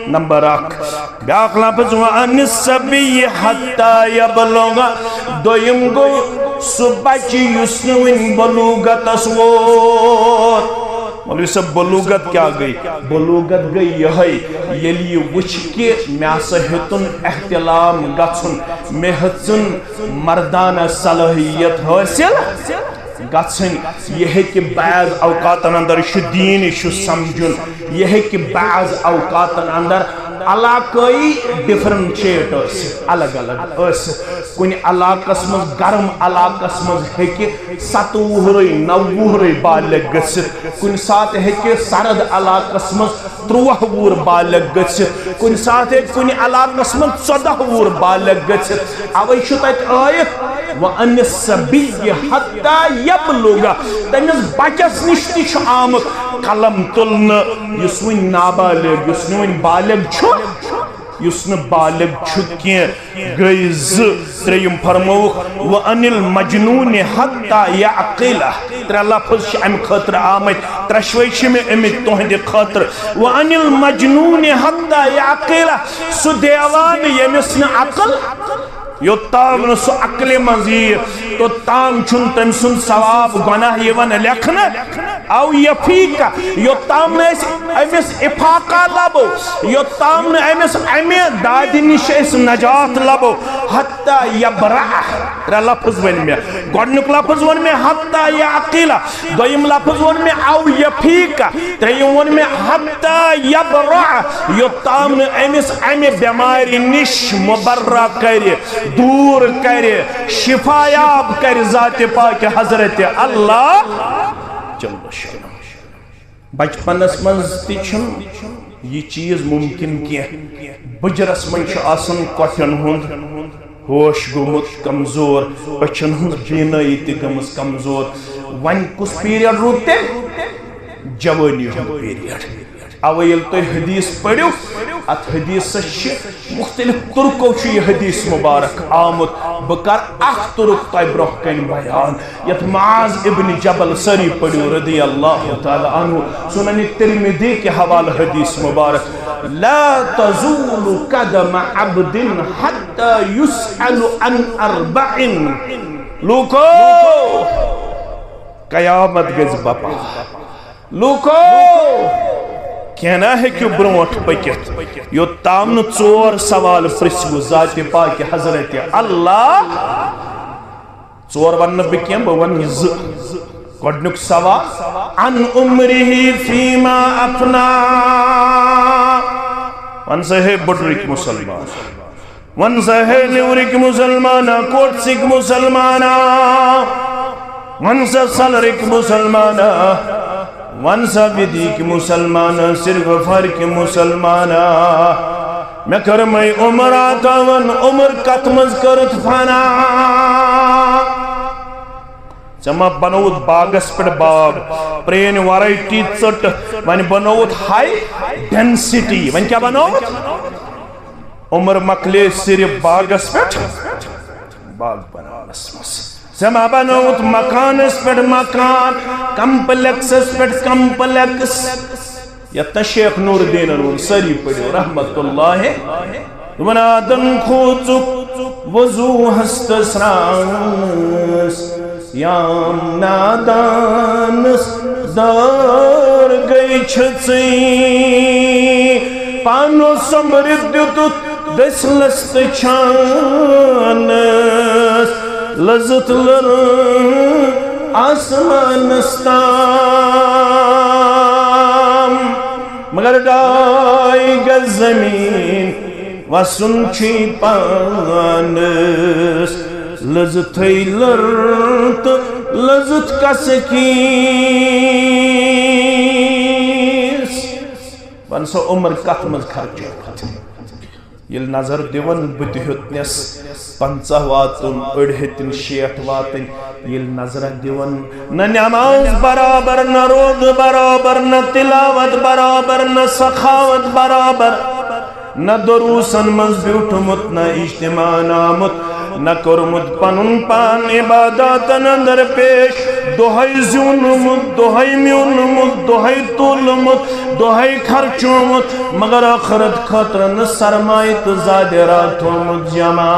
نمبر اکھ۔ بیٛاکھ لفظ، وعن الصبی حتی یبلغ۔ دوٚیِم گوٚو سُہ بچہِ یُس نہٕ وٕنہِ بلوغتس ووت۔ مولوی صٲب، بلوغت کیٛاہ گٔے؟ بلوغت گٔے یِہوٚے، ییٚلہِ یہِ وٕچھِ کہِ مےٚ ہسا ہیوٚتُن احتلام گژھُن، مےٚ ہیٚژٕن مردانہ صلٲحیت حٲصِل گژھٕنۍ۔ یہِ ہیٚکہِ بعض اوقاتن اندر، یہِ چھُ دیٖن، یہِ چھُ سمجھُن، یہِ ہیٚکہِ بعض اوقاتن اندر علاقٲیی differentiate ٲسِتھ، الگ الگ ٲسِتھ۔ کُنہِ علاقس منٛز، گرم علاقس منٛز ہیٚکہِ ستوُہ وُہرٕے، نو وُہرٕے بالغ گٔژھِتھ، کُنہِ ساتہٕ ہیٚکہِ سرد علاقس منٛز تُرٛواہ وُہُر بالغ گٔژھِتھ، کُنہِ ساتہٕ ہیٚکہِ کُنہِ علاقس منٛز ژۄداہ وُہُر بالغ گٔژھِتھ۔ اوے چھُ تتہِ آیت، وعن الصبی حتی یبلغ۔ تٔمِس بچس نِش تہِ چھُ آمُت قلم تُلنہٕ، یُس وُنہِ نابالغ، یُس نہٕ وُنہِ بالغ چھُ، یُس نہٕ بالغ چھُ کینٛہہ۔ گٔے زٕ۔ ترٛیٚیِم فرمووُکھ، وعن المجنون حتی یعقل۔ ترٛےٚ لفظ چھِ امہِ خٲطرٕ آمٕتۍ، ترٛٮ۪شوَے چھِ مےٚ أمِتۍ تُہنٛدِ خٲطرٕ۔ وعن المجنون حتی یعقل، سُہ دیوانہٕ ییٚمِس نہٕ عقل، یوٚتام نہٕ سُہ عقلہِ منٛز یِیہِ، توٚتام چھُنہٕ تٔمۍ سُنٛد ثواب گۄناہ یِوان لیکھنہٕ۔ او یفیق، یوٚتام نہٕ أسۍ أمِس افاقہ لبو، یوٚتام نہٕ أمِس امہِ دادِ نِش أسۍ نجات لبو، حتی یبرأ۔ ترٛےٚ لفظ ؤنۍ مےٚ۔ گۄڈٕنیُک لفظ ووٚن مےٚ حتی یعقل، دوٚیِم لفظ ووٚن مےٚ او یفیق، ترٛیٚیِم ووٚن مےٚ حتی یبرأ، یوٚتام نہٕ أمِس امہِ بٮ۪مارِ نِش مبرا کرِ، دوٗر کرِ، شفایاب کرِ ذاتِ پاکِ حضرت اللہ جل شانہ۔ بچپنس منٛز تہِ چھُنہٕ یہِ چیٖز مُمکِن کینٛہہ۔ بُجرس منٛز چھُ آسان کۄٹھٮ۪ن ہُنٛد ہوش گوٚمُت کمزور، أچھن ہٕنٛز بینٲیی تہِ گٔمٕژ کمزور۔ وۄنۍ کُس period روٗد تیٚلہِ؟ جوٲنی ہُنٛد period۔ اوے ییٚلہِ تُہۍ حدیث پٔرِو، اتھ حدیثس چھِ مختلف طرقو چھُ یہِ حدیث مبارک آمُت۔ بہٕ کرٕ اکھ طرق تۄہہِ برونٛہہ کنہِ بیان، یتھ معاذ ابن جبل، سٲری پٔرِو رضی اللہ تعالیٰ عنہ، سنن ترمذی کہِ حوالہٕ حدیث مبارک، لا تزول قدم عبد حتى يسأل عن أربع۔ لوٗکو، قیامت گژھِ بپا۔ لوٗکو، کینٛہہ نہ ہیٚکِو برونٛٹھ پٔکِتھ، یوٚتام نہٕ ژور سوال پرٛژھِو ذاتِ پاکِ حضرت اللہ۔ ژور ونہٕ نہٕ بہٕ کینٛہہ، بہٕ ونہٕ زٕ۔ گۄڈٕنیُک سوال، عن عمره فيما أفنى۔ وَن سا ہے بُڈرٕکۍ مُسلمان، وَن سا ہے لِورٕکۍ مُسلمانا، کوٹھسٕکۍ مُسلمانا، وَن سا سَلرٕکۍ مُسلمانا، وَن سا وِدیکۍ مُسلمانا، سِرگُفارٕکۍ مُسلمانا۔ مےٚ کٔرمَے عمر عطا، وَن عمر کَتھ منٛز کٔرٕتھ فنا؟ ژےٚ ما بنووُتھ باغس پٮ۪ٹھ باغ، پرٛٲنۍ ویرایٹی ژٔٹ، وۄنۍ بنووُتھ ہاے ڈینسٹی۔ وۄنۍ کیٛاہ بنووُتھ؟ عمر مۄکلے صرف باغس پٮ۪ٹھ باغ بناونس منٛز۔ ژےٚ ما بنووُتھ مکانس پٮ۪ٹھ مکان، کمپلیکسس پٮ۪ٹھ کمپلیکس۔ یتھ تہ شیخ نور الدینن ووٚن، سٲری پٔرِو رحمت اللہ۔ دوٚپُن، آدن کھوژُکھ وضوٗہس تہٕ سرٛانٛگنس، یام نادانس دار گٔے چھٔژٕے۔ پانو سۄمبرِتھ دیُتُتھ دٔسلس تہٕ چھانس، لٔزٕتھ لٔر آسمانس تام۔ مگر ڈاے گز زمین وسُن چھُے پانس، لٔزٕتھٕے لٔر تہٕ لٔزٕتھ کس کیس۔ وَن سا عمر کتھ منٛز خرچووُتھ؟ ییٚلہِ نظر دِوان بہٕ تہِ ہیوٚتنس پنٛژاہ واتُن، أڑۍ ہیٚتِن شیٹھ واتٕنۍ۔ ییٚلہِ نظرہ دِوان، نہ نماز برابر، نہ روزٕ برابر، نہ تلاوت برابر، نہ سخاوت برابر، نہ دروسن منٛز بیوٗٹھمُت، نہ اجتماعن آمُت، نہ کوٚرمُت پنُن پان عباداتن اندر پیش۔ دۄہے زیوٗنمُت، دۄہے میوٗنمُت، دۄہے تُلمُت، دۄہے خرچومُت، مگر ٲخرت خٲطرٕ نہٕ سرمایہِ تہٕ زادِ راتھ تھومُت جمع۔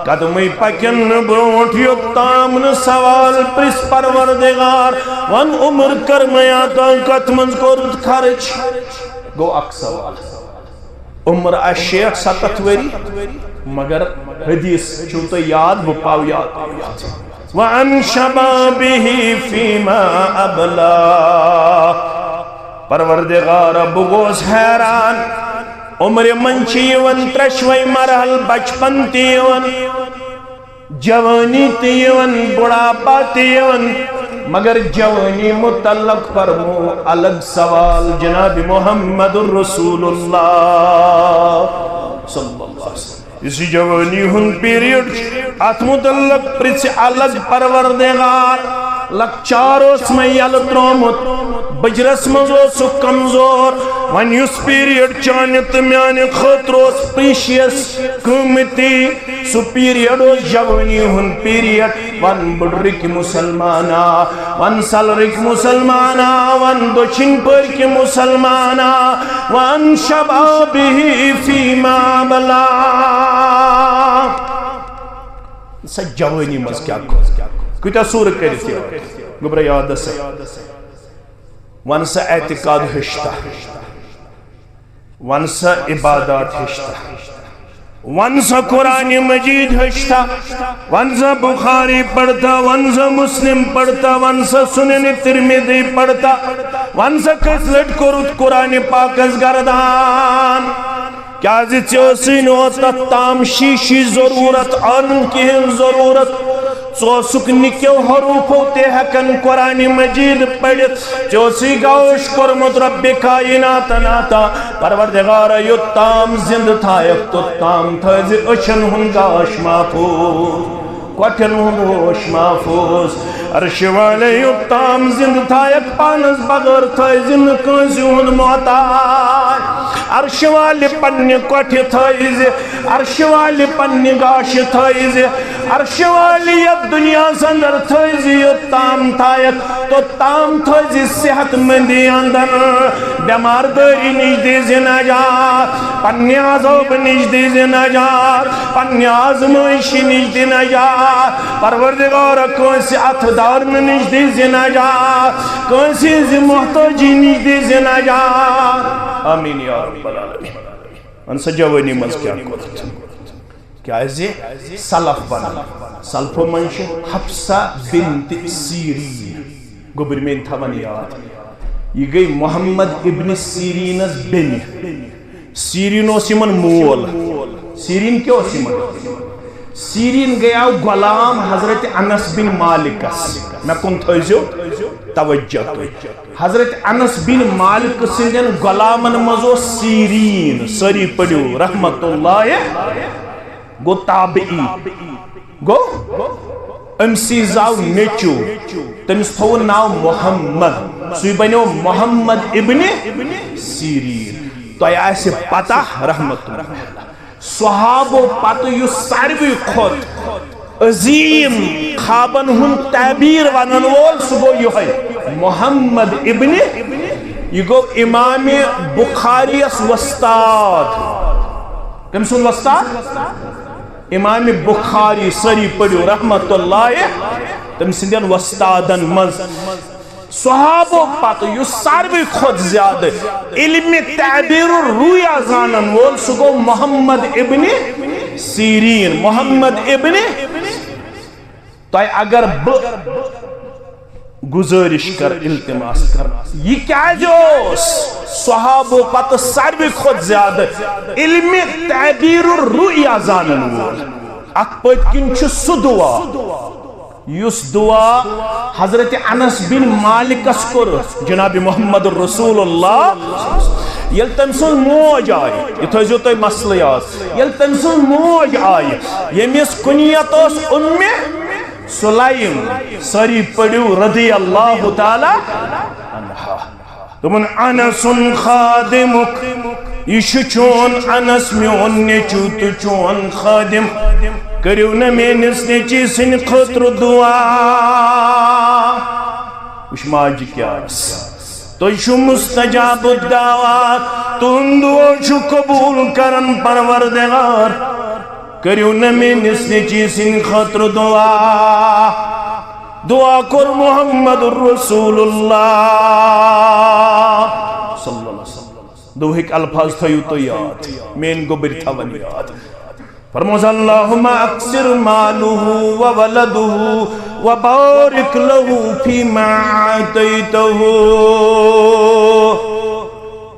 قدمٕے پکن نہٕ برونٛٹھ، یوٚتام نہٕ سوال پرژھ پروردگار، وَن عمر کر مےٚ عطا، کتھ منٛز کوٚرُتھ خرچ؟ گوٚو اکھ سوال۔ عمر آسہِ شیٹھ ستتھ ؤری، مگر حدیث چھُو تۄہہِ یاد، بہٕ پاو یاد۔ وَعَنْ شَبَابِهِ فِيمَا أَبْلَى۔ پروردگارا، بہٕ گوس حیران، عمرِ منٛز چھِ یِوان ترٛٮ۪شوَے مرحل، بچپن تہِ یِوان، جوانی تہِ یِوان، بُڑھاپا تہِ یِوان، مگر جوانی متعلق فرمو الگ سوال جناب محمد رسول اللہ صلی اللہ علیہ وسلم۔ یُس یہِ جوانی ہُنٛد پیریڈ چھُ، اتھ متعلق پرژھِ الگ پروردگار۔ لۄکچار اوس مےٚ یلہٕ ترٛوومُت، بجرس منٛز اوسُکھ کمزور۔ وۄنۍ یُس پیریڈ چانہِ تہٕ میانہِ خٲطرٕ اوس پریشیس، قۭمتی، سُہ پیریڈ اوس جوٲنی ہُنٛد پیریڈ۔ وَن بُڈرٕکۍ مُسلمانا، وَن سَلرٕکۍ مُسلمانا، وَن دٔچھِنۍ پٔرۍ کہِ مُسلمانا، وَن شَبابِهِ فِيمَا أَبْلَى۔ سۄ جوٲنی منٛز کیٛاہ کوٚر؟ کۭتیٛاہ سوٗرٕ کٔرِتھ یاد؟ گوٚبرا یادس۔ وَن سا اعتقاد ہیٚچھتا۔ وَن سا عبادات ہیٚچھتا، وَن سا قرآن مجید ہیٚچھتا، وَن سا بخاری پڑھتا، وَن سا مسلم پڑھتا، وَن سا سنن ترمذی پڑھتا، وَن سا کٔژ لٹہِ کوٚرُتھ قرآن پاکس گردان؟ کیازِ ژےٚ ٲسٕے نہٕ اوتتھ تام شیٖشی ضروٗرت، عٲنہٕ کِہِنۍ ضروٗرت۔ ژٕ اوسُکھ نِکیو حروفو تہِ ہٮ۪کان قرآن مجید پٔرِتھ۔ ژےٚ اوسُے گاش کوٚرمُت رب کائناتن عطا۔ پروردگارا، یوٚت تام زِندٕ تھایَکھ، توٚت تام تھٲوزِ أچھن ہُنٛد گاش محفوظ، کۄٹھٮ۪ن ہُنٛد ہوش محفوظ۔ عرشہِ والے، یوٚت تام زِندٕ تھایَکھ، پانس بغٲر تھٲوزِ نہٕ کٲنٛسہِ ہُنٛد محتاج۔ عرشہِ والہِ، پننہِ کۄٹھِ تھٲوزِ، عرشہِ والہِ، پننہِ گاشہِ تھٲوزِ، عرشہِ والہِ، یتھ دُنیاہس اندر تھٲوزِ، یوٚت تام تھایَکھ، توٚت تام تھٲوزِ صحت مندی اندر۔ بٮ۪مار دٲری نِش دیٖزِ نجات، پننہِ عذابہٕ نِش دیٖزِ نجات، پننہِ آزمٲیشہِ نِش دِ نجات۔ پروردگارا، کٲنٛسہِ اتھٕ دارنہٕ نِش دیٖزِ نجات، کٲنٛسہِ ہٕنٛزِ محتٲجی نِش دیٖزِ نجات۔ آمین یا رب العالمین۔ وَن سا جوٲنی منٛز کیٛاہ کوٚرُتھ؟ کیٛازِ سلف بنن۔ سلفو منٛز چھِ حفصہ بنت سیرین۔ گوٚبرۍ میٲنۍ تھاوان یاد، یہِ گٔے محمد ابن سیرینس بیٚنہِ۔ سیرین اوس یِمن مول۔ سیرین کیٛاہ اوس یِمن؟ سیرین گٔیاو غلام حضرت انس بن مالکس۔ مےٚ کُن تھٲیزیو توجہ تُہۍ۔ حضرت انس بن مالک سٕنٛدٮ۪ن غلامن منٛز اوس سیرین۔ سٲری پٔرِو رحمت اللہ۔ گوٚو تابعی۔ گوٚو؟ أمۍ سٕے زاو نیٚچو، تٔمِس تھوٚوُن ناو محمد، سُے بنیو محمد ابن سیرین۔ تۄہہِ آسہِ پتہ، رحمت اللہ، صحابو پتہٕ یُس ساروی کھۄتہٕ عظیٖم خوابن ہُنٛد تعبیٖر ونن وول، سُہ گوٚو یِہوٚے محمد ابن، یہِ گوٚو امام بخاری یس وۄستاد۔ کٔمۍ سُنٛد وۄستاد؟ امام بخاری، سٲری پٔرِو رحمت اللہ تٔمۍ سٕنٛدٮ۪ن وۄستادن منٛز۔ صحابو پتہٕ یُس ساروی کھۄتہٕ زیادٕ علمِ تعبیر الرؤیا زانن وول، سُہ گوٚو محمد ابن سیرین۔ محمد ابن، تۄہہِ اگر بہٕ گزٲرِش کر، التماس کر، یہِ کیازِ اوس صحابو پتہٕ ساروی کھۄتہٕ زیادٕ علمِ تعبیر الرؤیا زانن وول؟ اتھ پٔتۍ کِنۍ چھُ سُہ دعا یُس دعا حضرت انس بن مالکس کوٚر، جناب محمد رسول اللہ، ییٚلہِ تٔمۍ سٕنٛز موج آیہِ، یہِ تھٲیزیو تُہۍ مسلہٕ یاد، ییٚلہِ تٔمۍ سٕنٛز موج آیہِ، ییٚمِس کُنیت اوس اُمہِ سلیم، سٲری پٔرِو رضی اللہ تعالیٰ عنہا۔ دوٚپُن، "انس خادمک، یہِ چھُ چون انس، میون نیٚچو تہٕ چون خادم۔ کٔرِو نہ میٲنِس نیٚچوِ سٕنٛدِ خٲطرٕ دعا۔" وٕچھ ماجہِ کیٛاہ ٲس۔ تُہۍ چھِو مستجاب الدعوات، تُہُنٛد دعا چھُ قبوٗل کران پروردگار۔ کٔرِو نہ میٲنِس نیٚچوِ سٕنٛدِ خٲطرٕ دعا۔ دعا کوٚر محمد رسول اللہ صلی اللہ علیہ وسلم۔ دعاہٕکۍ الفاظ تھٲیِو تُہۍ یاد، میٲنۍ گوٚبٕرۍ تھاوَن یاد۔ فرموس، "اللہم اکثر مالہ و ولدہ و بارک لہ فیما اعطیتہ۔"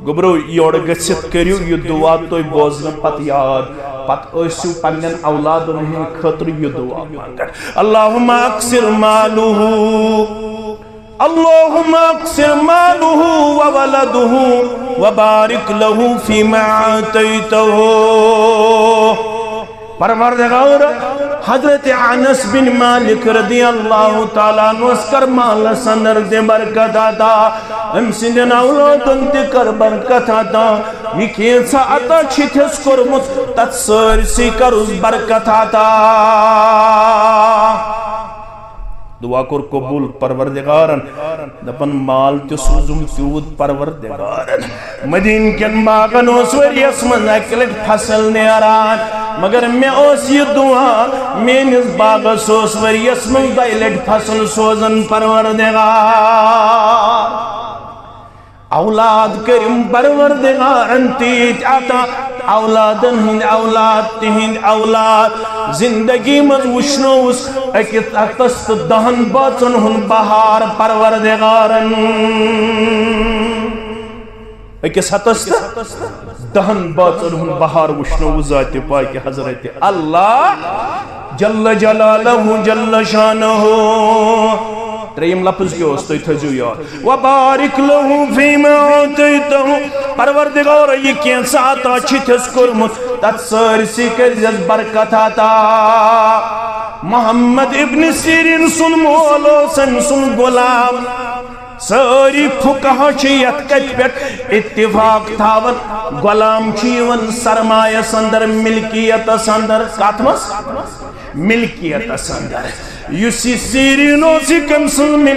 گوٚبرو، یورٕ گٔژھِتھ کٔرِو یہِ دعا تُہۍ بوزنہٕ پتہٕ یاد، پتہٕ ٲسِو پننٮ۪ن اولادن ہٕنٛدِ خٲطرٕ یہِ دعا منٛگان۔ اللہم اکثر مالہ، اللہم اکثر مالہ و ولدہ و بارک لہ فیما اعطیتہ۔ پروردگار، حضرت انس بن مالک رضی اللہ تعالیٰ عنہس کر مالس اندر تہِ برکت عطا، أمۍ سٕنٛدٮ۪ن اولادن تہِ کر برکت عطا۔ یہِ کینٛژھا عطا چھِ تھس کوٚرمُت، تتھ سٲرسٕے کرُس برکت عطا۔ دعا کوٚر قبول پروردگارن، دپان، مال تہِ سوٗزُم تیوٗت پروردگارن۔ مدیٖنہٕ کٮ۪ن باغن اوس ؤریس منٛز اکہِ لٹہِ فصل نیران، مگر مےٚ اوس یہِ دعا، میٲنِس باغس اوس ؤریس منٛز دۄیہِ لٹہِ فصل سوزان پروردگار۔ اولاد کٔرِم پروردگارن تیٖتۍ عطا، اولادن ہٕنٛدۍ اولاد، تِہنٛدۍ اولاد۔ زندگی منٛز وٕچھنووُس أکِس ہتس تہٕ دہن بٲژن ہُنٛد بہار پروردگارن۔ أکِس ہتس تہٕ دہن بٲژن ہُنٛد بہار وٕچھنووُس ذاتِ پاکہِ حضرت اللہ جل جلالہ جل شانہ۔ ترٛیٚیِم لفظ کیٛاہ اوس؟ تُہۍ تھٲیزیو یاد۔ وبارک لہ فیما اعطیتہ۔ پروردگار، یہِ کینٛژھا عطا چھِ تھس کوٚرمُت، تتھ سٲرسٕے کٔرزٮ۪س برکت عطا۔ محمد ابن سیرین سُنٛد مول اوس أمۍ سُنٛد غلام۔ سٲری فقہا چھِ یتھ کتھِ پٮ۪ٹھ اتفاق تھاوان، غلام چھُ یِوان سرمایس اندر، ملکیتس اندر۔ کتھ منٛز؟ ملکیتس اندر۔ یُس یہِ سیرین اوس، یہِ کٔمۍ سٕنٛز ملکیت؟